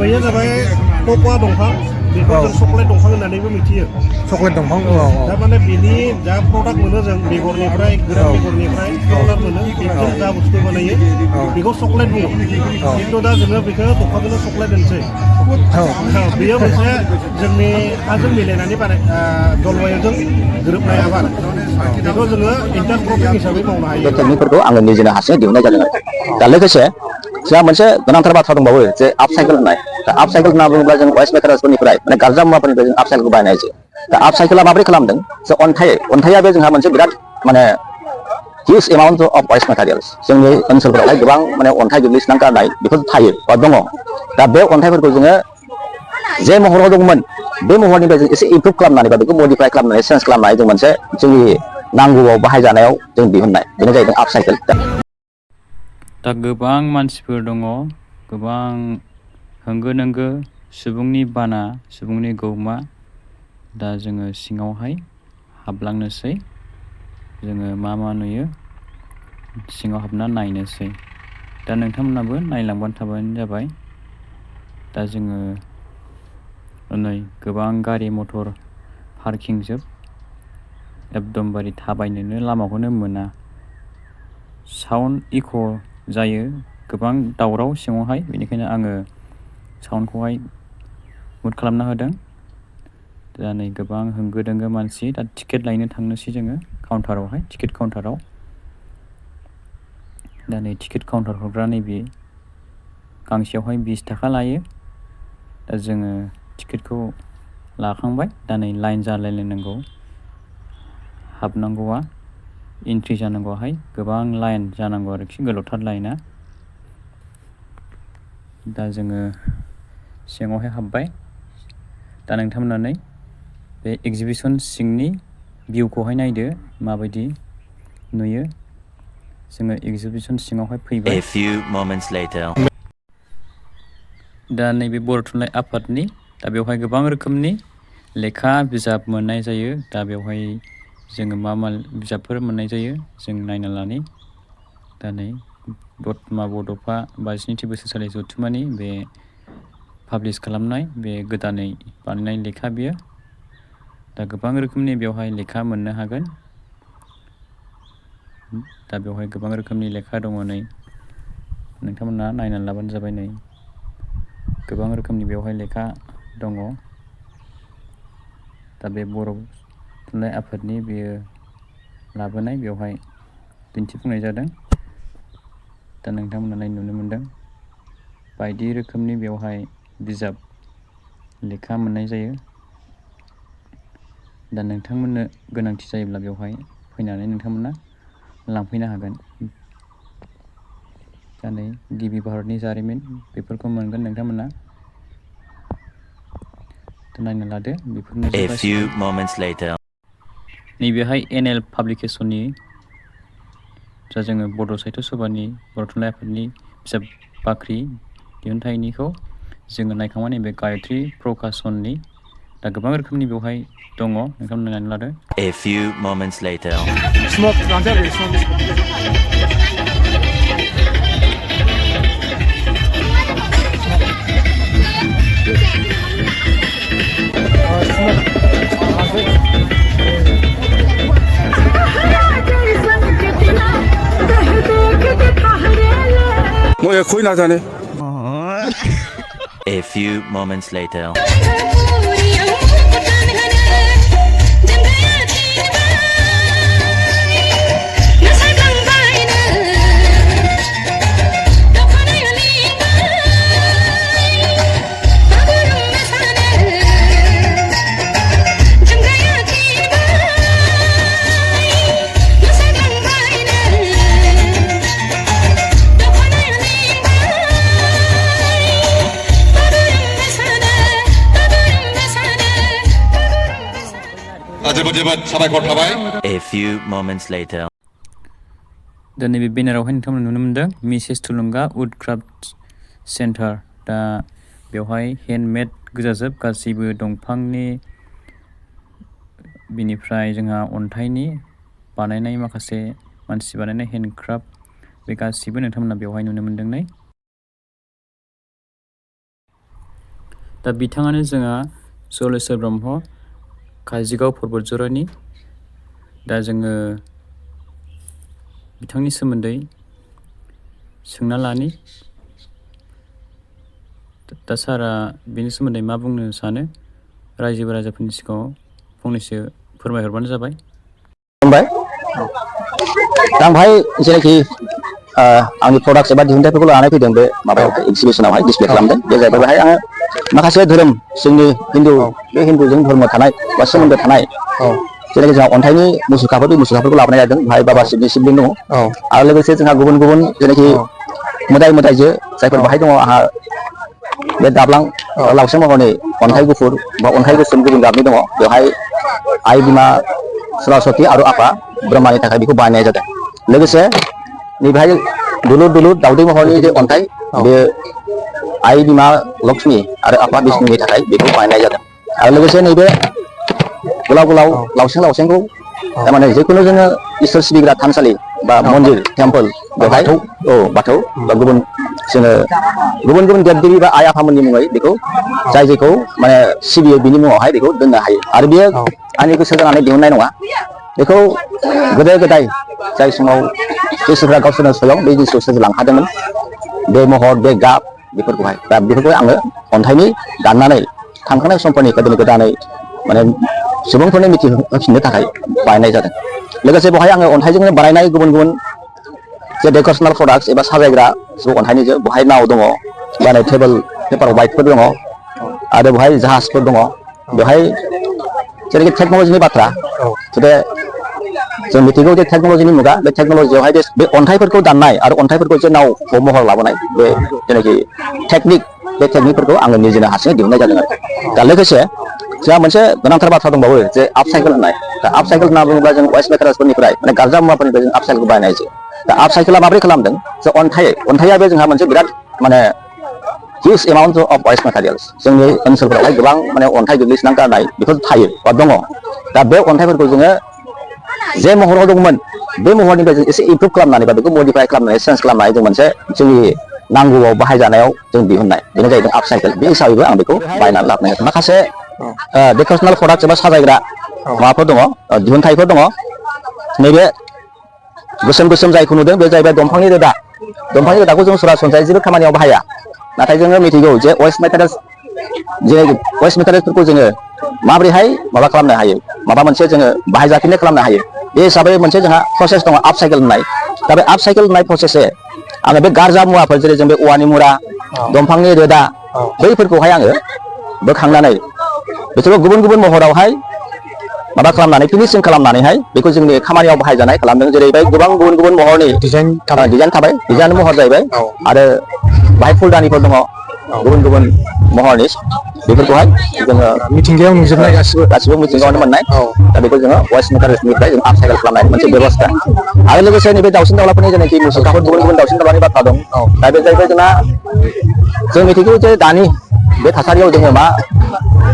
बैयो जाबाय कक'आ दंफां बेखौ जों चक्लेट दंफां होननानैबो मिथियो चक्लेट दंफां थारमाने बिनि जा प्रडाक्ट मोनो जों बेगरनिफ्राय गोरान बेगरनिफ्राय पाउडार मोनो बेजों जा बुस्थु बानायो बेखौ चक्लेट बुङो खिन्थु दा जोङो बेखौ दंफांखौनो चक्लेट होनसै बेयो मोनसे जोंनि हाजों मिलायनानै जलवायुजों गोरोबनाय आबाद बेखौ जोङो इन्टार क्रपिं हिसाबै मावनो हायो बे टेकनिकफोरखौ आङो निजेनो हारसिङै दिहुननाय जादों दा लोगोसे जोंहा मोनसे गोनांथार बाथ्रा दंबावो जे आपसाइकेल होननाय दा आपसाइकेल होनना बुङोब्ला जों वेस्ट मेटेरियल्सफोरनिफ्राय माने गारजा मुवाफोरनिफ्राय जों आपसाइकेलखौ बानायनाय जायो दा आपसाइकेला माबोरै खालामदों जे अन्थाइया बे जोंहा मोनसे बिराद माने huge amount of waste materials जोंनि ओनसोलफोरावहाय गोबां माने अन्थाइ गोग्लैसोनानै गारनाय बेफोर थायो बा दङ दा बे अन्थाइफोरखौ जोङो जे महराव दंमोन बे महरनिफ्राय जों एसे इमप्रुभ खालामनानै बा बेखौ मडिफाइ खालामनानै चेन्ज खालामनानै जों मोनसे जोंनि नांगौआव बाहायजानायाव जों दिहुननाय बेनो जाहैदों आपसाइकेल दा गोबां मानसिफोर दङ गोबां होंगो दोंगो सुबुंनि बाना सुबुंनि गौमा दा जोङो सिङावहाय हाबलांनोसै जोङो मा नुयो सिङाव हाबना नायनोसै दा नोंथांमोनाबो नायलांबानो थाबानो जाबाय दा जोङो नै गोबां गारि मथर पार्किं जोब एकदमबारे थाबायनोनो लामाखौनो मोना साउन्ड इक' जायो गोबां दावराव सिङावहाय बेनिखायनो आङो साउन्डखौहाय मुट खालामना होदों दा नै गोबां होंगो दोंगो मानसि दा टिकेट लायनो थांनोसै जोङो काउन्टारावहाय टिकेट काउन्टाराव दा नै टिकेट काउन्टार हरग्रा नैबे गांसेयावहाय 20 थाखा लायो दा जोङो टिकेटखौ लाखांबाय दा नै लाइन जालायलायनांगौ हाबनांगौआ एन्ट्रि जानांगौहाय गोबां लाइन जानांगौ आरोखि गोलावथार लाइना दा जोङो सिङावहाय हाबबाय दा नोंथांमोना बे एगजिबिसन सिंनि भिउखौहाय नायदो माबायदि नुयो जोङो एगजिबिसन सिङावहाय फैबाय दा नैबे बर' थुनलाइ आफादनि दा बेवहाय गोबां रोखोमनि लेखा बिजाब मोननाय जायो दा बेवहाय जोङो मा बिजाबफोर मोननाय जायो जों नायना लानि दा नै दतमा बड'फा 52थि बोसोरसालि जथुम्मानि बे पाब्लिस खालामनाय बे गोदानै बानायनाय लेखा बियो दा गोबां रोखोमनि बेवहाय लेखा मोननो हागोन दा बेवहाय गोबां रोखोमनि लेखा दङ नै नोंथांमोना नायनानै लाबानो जाबाय नै गोबां रोखोमनि बेवहाय लेखा दङ दा बे बर' थुनलाइ आफादनि बेयो लाबोनाय बेवहाय दिन्थिफुंनाय जादों दा नोंथांमोना नुनो मोनदों बायदि रोखोमनि बेवहाय बिजाब लेखा मोननाय जायो दा नोंथांमोननो गोनांथि जायोब्ला बेवहाय फैनानै नोंथांमोना लांफैनो हागोन दा नै गिबि भारतनि जारिमिन बेफोरखौ मोनगोन नोंथांमोना नायना लादो बेफोरनो नैबेहाय NL पाब्लिकेसननि दा जोङो बड' साहित्य सभानि बर' थुनलाइ आफादनि बिजाब बाख्रि दिहुनथाइनिखौ जोङो नायखांबाय नैबे गायत्रि प्रकाशननि दा गोबां रोखोमनि बेवहाय दङ नोंथांमोना नायनानै लादो A few moments later. A few moments later. दा नैबे बेनारावहाय नोंथांमोना नुनो मोनदों मिसेस थुलुंगा उड क्राफ्ट सेन्टार दा बेवहाय हेन्दमेड गोजाजोब गासैबो दंफांनि बिनिफ्राय जोंहा अन्थाइनि बानायनाय माखासे मानसि बानायनाय हेन्दक्राफ्ट बे गासिबो नोंथांमोना बेवहाय नुनो मोनदों नै दा बिथाङानो जोंहा जलेस्वर ब्रह्म काजिगाव पर्बत जरानि। दा जोङो बिथांनि सोमोन्दै सोंना लानि। दा सारा बेनि सोमोन्दै मा बुंनो सानो रायजो राजाफोरनि सिगाङाव फंनैसो फोरमायहरबानो जाबाय। खुलुमबाय। दा ओमफ्राय जेनाखि आंनि प्रडाक्ट्स एबा दिहुनथाइफोरखौ लानानै फैदों बे माबायावहाय एक्सिबिसनावहाय डिसप्ले खालामदों। बे जाहैबाय बेहाय आङो माखासे धोरोम जोंनि बे हिन्दुजों धर्म थानाय बा सोमोन्दो थानाय जेनाखि जोंहा अन्थाइनि मुसुखाफोर बे मुसुखाफोरखौ लाबोनाय जादों। बेहाय बाबा शिबनि शिबलिंग दङ आरो लोगोसे जोंहा गुबुन गुबुन जेनाखि मोदाय मोदायजो जायफोर बाहाय दङ। आंहा बे दाब्लां लावसें महरनि अन्थाइ गुफुर बा अन्थाइ गोसोम गुबुन गाबनि दङ। बेवहाय आइ बिमा सरस्वती आरो आफा ब्रह्मानि थाखाय बेखौ बानायनाय जादों। लोगोसे नैबेहाय दुलुर दुलुर दावदै महरनि जे अन्थाइ बे आइ बिमा लक्ष्मी आरो आफा बिष्णुनि थाखाय बेखौ बानायनाय जादों। आरो लोगोसे नैबे गोलाव गोलाव लावसें लावसेंखौ थारमाने जिखुनु जोङो इसोर सिबिग्रा थानसालि बा मन्दिर टेम्पोल बेवहाय बाथौ बा गुबुन जोङो गुबुन गुबुन देब देबि बा आइ आफामोननि मुङै बेखौ जाय जेखौ माने सिबियो बिनि मुङावहाय बेखौ दोननो हायो। आरो बेयो आंनि गोसो जानानै दिहुननाय नङा। बेखौ गोदो गोदाय जाय समाव इसोरफ्रा गावसोरनो स्वयं बे जिनिसखौ सोरजिलांखादोंमोन। बे महर बे गाब बेफोरखौहाय दा बेफोरखौ आङो अन्थाइनि दाननानै थांखानाय समफोरनि गोदानै माने सुबुंफोरनो मिथिहोफिननो थाखाय बानायनाय जादों। लोगोसे बेवहाय आङो अन्थाइजोंनो बानायनाय गुबुन गुबुन जे डेक'रेसनेल प्रडाक्ट्स एबा साजायग्रा अन्थाइनिजों बेवहाय नाव दङ बा टेबोल पेपार वाइटफोर दङ आरो बेवहाय जाहाजफोर दङ। बेवहाय जेरैखि टेक्न'लजिनि बाथ्रा बे जों मिथिगौ जे टेक्न'लजिनि मुगा बे टेक्न'लजियावहाय बे अन्थाइफोरखौ दाननाय आरो अन्थाइफोरखौ जे नावखौ महर लाबोनाय बे जेनाखि टेकनिक बे टेकनिकफोरखौ आङो निजेनो हारसिङै दिहुननाय जादों आरो। दा लोगोसे जोंहा मोनसे गोनांथार बाथ्रा दंबावो जे आपसाइकेल होननाय। दा आपसाइकेल होनना बुङोब्ला जों वेस्ट मेटेरियेल्सफोरनिफ्राय माने गारजा मुवाफोरनिफ्राय जों आपसाइकेलखौ बानायनाय जायो। दा आपसाइकेला माबोरै खालामदों जे अन्थाइया बे जोंहा मोनसे बिराद माने huge amount of waste materials जोंनि ओनसोलफोरावहाय गोबां माने अन्थाइ गोग्लैसोनानै गारनाय बेफोर थायो बा दङ। दा बे अन्थाइफोरखौ जोङो जे महराव दंमोन बे महरनिफ्राय जों एसे इमप्रुभ खालामनानै बा बेखौ मडिफाइ खालामनानै चेन्ज खालामनानै जों मोनसे जोंनि नांगौआव बाहायजानायाव जों दिहुननाय बेनो जाहैदों आपसाइकेल। बे हिसाबैबो आं बेखौ बायनानै लाबोनाय जादों। माखासे डेक'रेसनेल प्रडाक्ट्स एबा साजायग्रा माबाफोर दङ दिहुनथाइफोर दङ। नैबे गोसोम गोसोम जायखौ नुदों बे जाहैबाय दंफांनि रोदा। दंफांनि रोदाखौ जों सरासनस्रायै जेबो खामानियाव बाहाया। नाथाय जोङो मिथिगौ जे वेस्ट मेटेरियेल्सफोरखौ जोङो माबोरैहाय माबा खालामनो हायो माबा मोनसे जोङो बाहायजाफिननाय खालामनो हायो। बे हिसाबै मोनसे जोंहा प्रसेस दङ आपसाइकेल होननाय। दा बे आपसाइकेल होननाय प्रसेसै आङो बे गारजा मुवाफोर जेरै जों बे औवानि मुरा दंफांनि रोदा बैफोरखौहाय आङो बोखांनानै बिसोरखौ गुबुन गुबुन महरावहाय माबा खालामनानै फिनिसिं खालामनानैहाय बेखौ जोंनि खामानियाव बाहायजानाय खालामदों। जेरैहाय गोबां गुबुन गुबुन महरनि डिजाइन थाबाय डिजाइन महर जाहैबाय आरो बाहाय फुलदानिफोर दङ गुबुन गुबुन महरनि बेफोरखौहाय जोङो मिथिंगायाव नुजोबनाय गासिबो मिथिंगायावनो मोननाय। दा बेखौ जोङो वेस्ट मेटेरियेल्सनिफ्राय जों आपसाइकेल खालामनाय मोनसे बेबस्था। आरो लोगोसे नैबे दाउसिन दाउलाफोरनि जेनाखि मुसुखाफोर गुबुन गुबुन दाउसिन दाउलानि बाथ्रा दं। दा बे जाहैबाय जोंना जों मिथिगौ जे दानि बे थासारियाव जोङो मा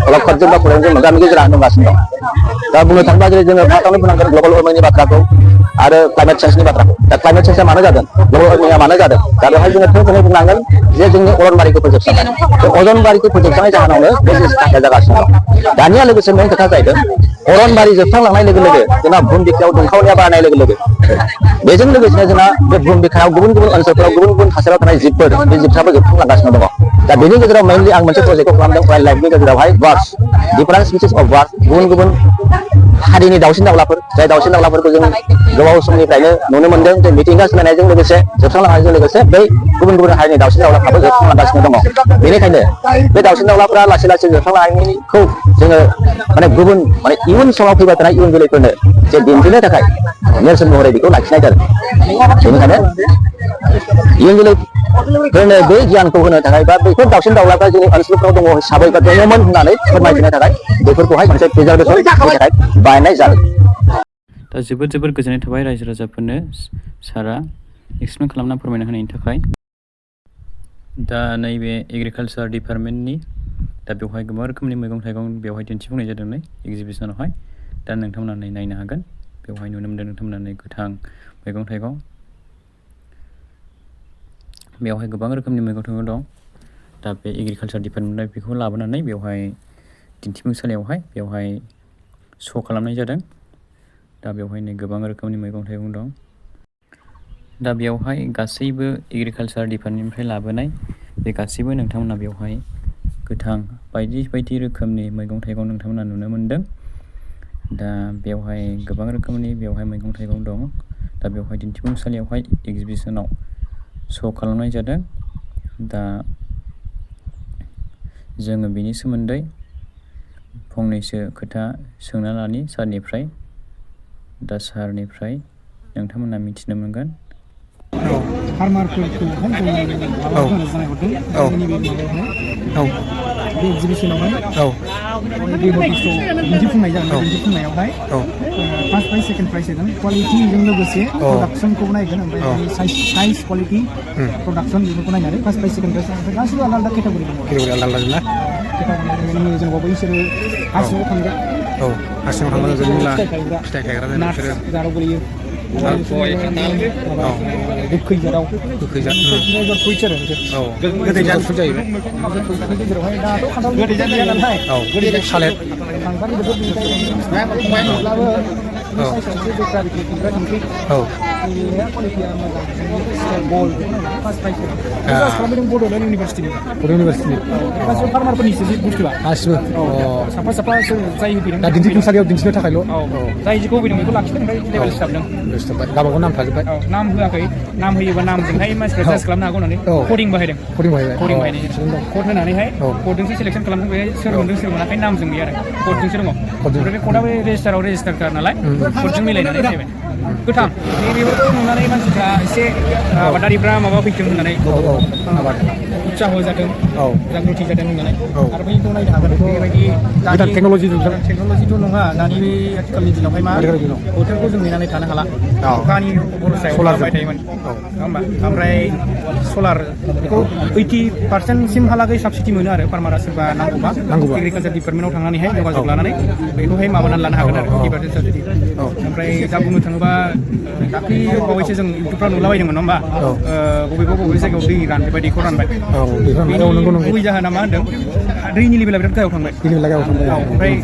अलखदजों बा प्रब्लेमजों मोगा मोगि जानानै दंगासिनो दं। दा बुंनो थाङोब्ला जेरै जोङो फार्स्टआवनो बुंनांगोन ग्लबेल वार्मिंनि बाथ्राखौ आरो क्लाइमेट चेन्जनि बाथ्राखौ। दा क्लाइमेट चेन्जआ मानो जादों ग्लबेल वार्मिंआ मानो जादों दा बेवहाय जोङो थोंजोङै बुंनांगोन जे जोंनि अरनबारिखौ फोजोबस्रांनाय। बे अरनबारिखौ फोजोबस्रांनाय जाहोनावनो बे जिनिसा जागासिनो दं। दानिया लोगोसे मेन खोथा जाहैदों अरनबारि जोबस्रांलांनाय लोगो लोगो जोंना बुहुम बिखायाव दुंखावनाया बारायनाय लोगो लोगो बेजों लोगोसेनो जोंना बे बुहुम बिखायाव गुबुन गुबुन ओनसोलफोराव गुबुन गुबुन थासारियाव थानाय जिबफोर बे जिबफ्राबो जोबस्रांलांगासिनो दङ। दा बेनि गेजेराव मेइनलि आं मोनसे प्रजेक्टखौ खालामदों वाइल्ड लाइफनि गेजेरावहाय birds different species of birds गुबुन गुबुन हारिनि दाउसिन दाउलाफोर जाय दाउसिन दाउलाफोरखौ जों गोबाव समनिफ्रायनो नुनो मोनदों जे मिथिंगा सोलायनायजों लोगोसे जोबस्रांलांनायजों लोगोसे बै गुबुन गुबुन हारिनि दाउसिन दाउलाफ्राबो जोबस्रांलांगासिनो दङ। बेनिखायनो बे दाउसिन दाउलाफ्रा लासै लासै जोबस्रांलांनायखौ जोङो माने गुबुन माने इयुन समाव फैबाय थानाय इयुन जोलैफोरनो जे दिन्थिनो थाखाय नेरसोन महरै बेखौ लाखिनाय जादों। बेनिखायनो इयुन जोलैफोरनो बे गियानखौ होनो थाखाय बा बैफोर दाउसिन दाउलाफ्रा जोंनि ओनसोलफ्राव दङ हिसाबै बा दङमोन होननानै फोरमायथिनो थाखाय बेफोरखौहाय मोनसे प्रिजार्भेसननि थाखाय बानायनाय जादों। दा जोबोद जोबोद गोजोननाय थाबाय रायजो राजाफोरनो सारा एक्सप्लेन खालामना फोरमायना होनायनि थाखाय। दा नैबे एग्रिकालसार डिपार्टमेन्टनि दा बेवहाय गोबां रोखोमनि मैगं थाइगं बेवहाय दिन्थिफुंनाय जादों एग्जिबिसनावहाय। दा नोंथांमोना नायनो हागोन बेवहाय नुनो मोनदों नोंथांमोना गोथां मैगं थाइगं बेवहाय गोबां रोखोमनि मैगं थाइगं दं। दा बे एग्रिकालसार डिपार्टमेन्टनिफ्राय बेखौ लाबोनानै बेवहाय दिन्थिफुंसालियावहाय बेवहाय श' खालामनाय जादों। दा बेवहायनो गोबां रोखोमनि मैगं थाइगं दं। दा बेवहाय गासैबो एग्रिकालसार डिपार्टमेन्टनिफ्राय लाबोनाय बे गासैबो नोंथांमोना बेवहाय गोथां बायदि बायदि रोखोमनि मैगं थाइगं नोंथांमोना नुनो मोनदों। दा बेवहाय गोबां रोखोमनि बेवहाय मैगं थाइगं दं। दा बेवहाय दिन्थिफुंसालियावहाय एगजिबिसनाव श' खालामनाय जादों। दा जोङो बेनि सोमोन्दै फंनैसो खोथा सोंना लानि सारनिफ्राय। दा सारनिफ्राय नोंथांमोना मिथिनो मोनगोन। फार्मारफोरखौहाय जों माबा होनो जानायहरदों जोंनि बे माबायावहाय बे एगजिबिसनावहाय बेगर बुस्थु दिन्थिफुंनाय जागोन। दिन्थिफुंनायावहाय फार्स्ट प्राइज सेकेन्ड प्राइज होगोन। क्वालिटिजों लोगोसे प्रडाक्सनखौ नायगोन, ओमफ्राय साइज क्वालिटि प्रडाक्सन बेफोरखौ नायनानै फार्स्ट प्राइज सेकेन्ड प्राइज ओमफ्राय गासिबो आलादा आलादा केटागरि दङ। केटागरि जेनेबा बैसोरो हा सिङाव थांग्रा, हा सिङाव थांग्रा जेनेबा फिथाइ थायग्रा जाराव गोलैयो, गोखै जाराव गोखै जाद फ्रुइट्स आरो गोदै जाद फ्रुइट जाहैबाय। गेजेरावहाय दाथ' खान्थाल गोदै जाद गैया नालाय गोदै जाद सालेद खान्थाल बड'लेण्ड इउनिभारसिटिनि गासिबो फार्मारफोरनिसो बुस्थुआ गासिबो साफा साफा जाय होफैदों दा दिन्थिफुंसालियाव दिन्थिनो थाखायल' जाय जिखौ होफैदों बेखौ लाखिदों, ओमफ्राय लेभेल सिथाबदों। गावबागाव नाम थाजोब्बाय। नाम होआखै, नाम होयोबा नामजोंहाय मानसिफ्रा जाज खालामनो हागौ होननानै कडिं बाहायदों। कड होनानैहाय कडजोंसो सेलेक्सन खालामदों। बेहाय सोर मोनदों सोर मोनाखै नामजों गैया आरो कडजोंसो दङ। ओमफ्राय बे कडआ बे रेजिस्टाराव रेजिस्टार नालाय कडजों मिलायनानै जाहैबाय। गोथां बेफोरखौ नुनानै मानसिफ्रा एसे आबादारिफ्रा माबा फैथों होननानै उत्साह जाथों, जागृति जाथों होननानै आरो बैखौ नायनो हागोन। बेबायदि दानि टेक्न'लजिथ' नङा, दानि बे आथिखालनि दिनावहाय मा बोथोरखौ जों नेनानै थानो हाला। अखानि भरसायाव जाबाय थायोमोन, नङा होमबा? ओमफ्राय सलार बेखौ 80% साबसिडि मोनो आरो फार्मारा सोरबा नांगौबा एग्रिकालसार डिपार्टमेन्टआव थांनानैहाय जगाजग लानानै बेखौहाय माबानानै लानो हागोन आरो 80% साबसिडि। ओमफ्राय दा बुंनो थाङोबा दाख्लै बावैसो जों इउटुबफ्राव नुलाबायदोंमोन, नङा होमबा? बबेबा जायगायाव दै रानबाय, दैखौ रानबाय। गुबै जाहोना मा होनदों? दैनि लेभेला बिराद गाहायाव थांबाय। ओमफ्राय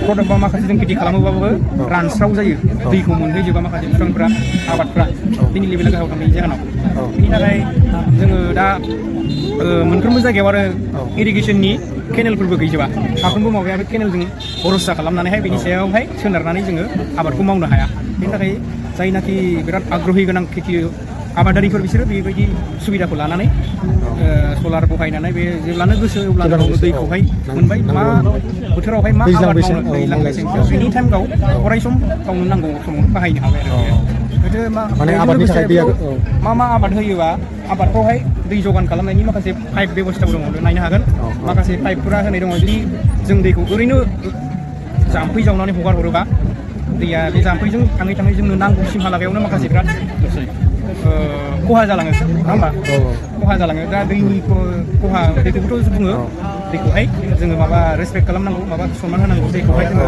प्रडाक्ट बा माखासे जों खेथि खालामोबाबो रानस्राव जायो, दैखौ मोनहैजोबा माखासे बिफांफ्रा आबादफ्रा दैनि लेभेला गाहायाव थांनायनि जाहोनाव। बेनि थाखाय जोङो दा मोनफ्रोमबो जायगायाव आरो इरिगेसननि केनेलफोरबो गैजोबा। साफ्रोमबो माबाया बे केनेलजों भरसा खालामनानैहाय बेनि सायावहाय सोनारनानै जोङो आबादखौ मावनो हाया। बेनि थाखाय जायनाखि बिराद आग्रहि गोनां खेथि आबादारिफोर बिसोरो बेबायदि सुबिदाखौ लानानै सलार बहायनानै बे जेब्लानो गोसो अब्लानो दैखौहाय मोनबाय। मा बोथोरावहाय मा आबाद मावनो दैज्लां मेसें एनि टाइम गाव अराय सम गावनो नांगौ समाव बाहायनो हाबाय आरो। गोदो आबादनि थाखाय मा आबाद होयोबा आबादफ्रावहाय दै जगान खालामनायनि माखासे पाइप बेबस्थाबो दङ, नायनो हागोन। माखासे पाइपफोरा होनाय दङ। जुदि जों दैखौ ओरैनो जाम्फै जावनानै हगार हरोबा दैया बे जाम्फैजों थाङै थाङै जोंनो नांगौसिमहालागैयावनो माखासे बिराद खहा जालाङो, नङा होमबा? खहा जालाङो। दा दैनि खहा दैखौबोथ' बुङो, दैखौहाय जोङो माबा रेसपेक्ट खालामनांगौ, माबा सनमान होनांगौ। दैखौहाय जोङो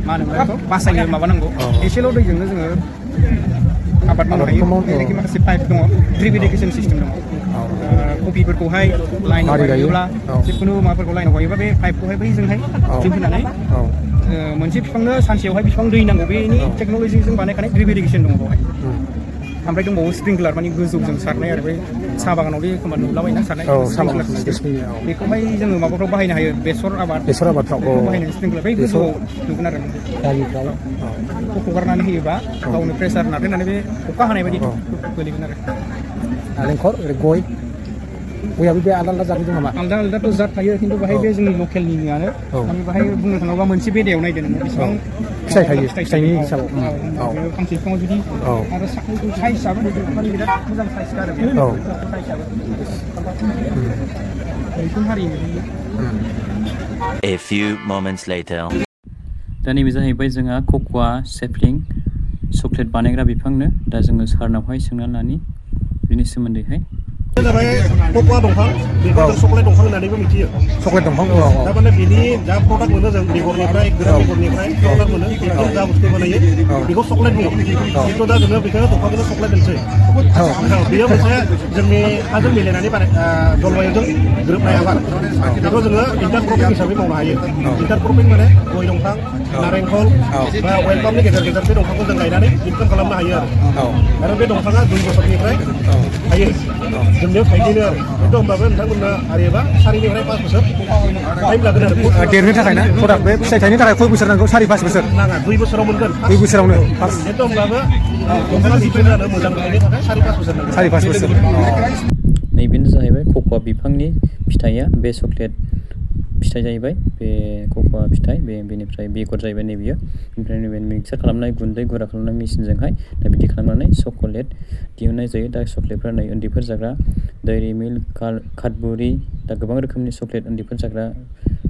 मा होनो बेखौ बासायनो माबानांगौ। एसेल' दैजोंनो जोङो आबाद मावनो हायो। जेरैखि माखासे पाइप दङ, ड्रिप इरिगेसन सिस्टेम दङ। कफिफोरखौहाय लाइनाव गायोब्ला जिखुनु माबाफोरखौ लाइनाव गायोबा बे पाइपखौहाय बैजोंहाय ड्रिप होनानै मोनसे बिफांनो सानसेयावहाय बिफां दै नांगौ। बेनि टेक्न'लजिजों बानायखानाय ड्रिप इरिगेसन दङ बेवहाय। ओमफ्राय दंबावो स्प्रिंकलार, माने गोजौजों सारनाय आरो बै साहा बागानावदि एखमबा नुलाबायना सारनाय स्प्रिंकलार सिस्टेम। बेखौहाय जोङो माबाफ्राव बाहायनो हायो, बेसर आबादफ्राव बाहायनो स्प्रिंकलार बै गोजौआव नुगोन आरो हगारनानै होयोबा गावनो प्रेसार नारथायनानै बे अखा हानाय बायदि गोलैगोन आरो। नालेंखर गय, गयाबो बे आलदा आलदा जातनि दं नामा? आलदा आलदाथ' जात थायो, खिन्थु बाहाय बे जोंनि लकेलनिआनो। माने बाहाय बुंनो थाङोबा मोनसे बेदायाव नायदो नोङो बेसेबां फिथाइ थायो, फिथाइनि हिसाबाव फांसे बिफाङाव जुदि आरो साइजआबो माने बिराद मोजां साइज आरो बे साइजआबो मैखुन हारिनि। A few moments later. दा नैबे जाहैबाय जोंहा कक'आ सेपलिं चक्लेट बानायग्रा बिफांनो। दा जोङो सारनावहाय सोंनानै लानि बिनि सोमोन्दैहाय। जाबाय कक'आ दंफां बेखौ जों चक्लेट दंफां होननानैबो मिथियो चक्लेट दंफां थारमाने बिनि जा प्रडाक्ट मोनो जों बेगरनिफ्राय गोरान बेगरनिफ्राय प्रडाक्ट मोनो बेजों जा बुस्थु बानायो बेखौ चक्लेट बुङो खिन्थु दा जोङो बेखौ दंफांखौनो चक्लेट होनसै बेयो मोनसे जोंनि हाजों मिलायनानै जलवायुजों गोरोबनाय आबाद बेखौ जोङो इन्टारक्रपिं हिसाबै मावनो हायो इन्टारक्रपिं माने गय दंफां नारेंखल बा वेलकामनि गेजेर गेजेर बे दंफांखौ जों गायनानै इनकाम खालामनो हायो आरो बे दंफाङा 2 बोसोरनिफ्राय थायो जोंनियाव थाइजेनो आरो खिन्थु होमबाबो नोंथांमोना आरोबा 4निफ्राय 5 बोसोर टाइम लागोन आरो देरनो थाखाय ना प्रडाक्ट बे फिथाइ थायनो थाखाय खय बोसोर नांगौ 4-5 बोसोर नाङा 2 बोसोराव मोनगोन 2 बोसोरावनो खिन्थु होमब्लाबो दंफाङा बिफोरानो मोजां थायनो थाखाय 4-5 बोसोर नांगोन 4-5 बोसोर नैबेनो जाहैबाय कक'आ बिफांनि फिथाइया बे चक्लेट फिथाइ जाहैबाय बे कक'आ फिथाइ बेनिफ्राय बेगर जाहैबाय नैबेयो ओमफ्राय नैबे मिक्सार खालामनाय गुन्दै गुरा खालामनाय मेसिनजोंहाय दा बिदि खालामनानै चकलेट दिहुननाय जायो दा चक्लेटफोरा नै उन्दैफोर जाग्रा डेयरी मिल्क काडबुरि दा गोबां रोखोमनि चक्लेट उन्दैफोर जाग्रा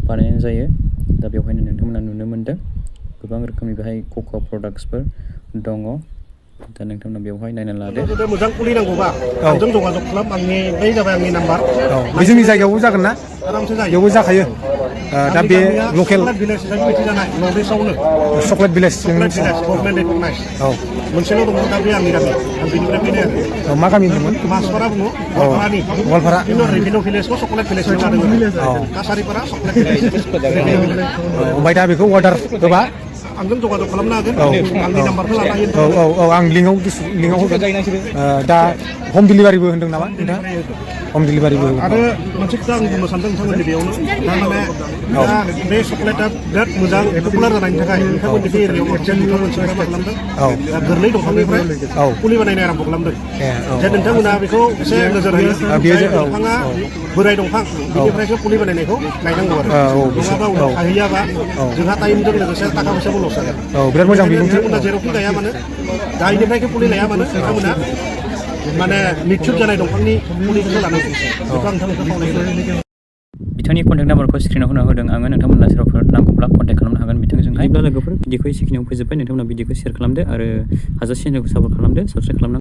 बानायनाय जायो दा बेवहायनो नोंथांमोना नुनो मोन्दों गोबां रोखोमनि बेहाय कक' प्रडाक्टसफोर दङ दा नोंथांमोना बेवहाय नायना लादो जुदि मोजां फुलि नांगौबा आंजों जगाजग खालाम आंनि बै जाबाय आंनि नाम्बार बे जोंनि जायगायावबो जागोन ना आरामसे जायो बेयावबो जाखायो दा बे लकेल चक्लेट भिलेज हिसाबै मिथिजानाय नर्थ इस्टआवनो chocolate village chocolate village government recognise मोनसेल' दङ दा बे आंनि गामि आं बेनिफ्राय फैनाय आरो मा गामि होनदोंमोन मासपारा बुङो गवालपारानि गवालपारा खिन्थु रेभिनिउ भिलेजखौ चक्लेट भिलेज लादों कासारिपारा चक्लेट भिलेज ओमफ्राय दा बेखौ अर्डार होबा आंजों जगाजग खालामनो हागोन आंनि नाम्बारखौ लानो हायो आं लिंकआव होगोन दा हम डिलिभारिबो होनदों नामा नोंथाङा हम डिलिभारिबो आरो मोनसे खोथा आं बुंनो सानदों नोंथांमोननि बेयावनो थारमाने दा बे चक्लेटआ बिराद मोजां पपुलार जानायनि थाखाय नोंथांमोननि बे एरियायाव माखासे बिफां मोनसे मा खालामदों दा गोरलै दंफांनिफ्राय फुलि बानायनाय आराम्भ खालामदों जे नोंथांमोना बेखौ एसे नोजोर होयो जाय दंफाङा बोराय दंफां बेनिफ्रायसो फुलि बानायनायखौ गायनांगौ आरो नङाबा उनाव थाहैयाबा जोंहा टाइमजों लोगोसे थाखा फैसाबो लस जागोन बिराद मोजां बिबुंथि नोंथांमोना जेरावखि गाया मानो गायनिफ्रायसो फुलि लाया मानो नोंथांमोना माने मिटुर जानाय दंफांनि फुलिखौसो लानांगौ बेखौ आं नोंथांमोनखौ खावलायो बिथांनि कन्टेक्ट नाम्बारखौ स्क्रिनाव होदों आङो नोंथांमोना सोरबाफोर नांगौब्ला कन्टेक्ट खालामनो हागोन बिथांजोंहाय लोगोफोर भिडिअखौ एसेखिनियाव फोजोब्बाय नोंथांमोना भिडिअखौ शेयार खालामदो आरो हाजासे चेनेलखौ सापर्ट खालामदो साबस्क्राइब खालामदो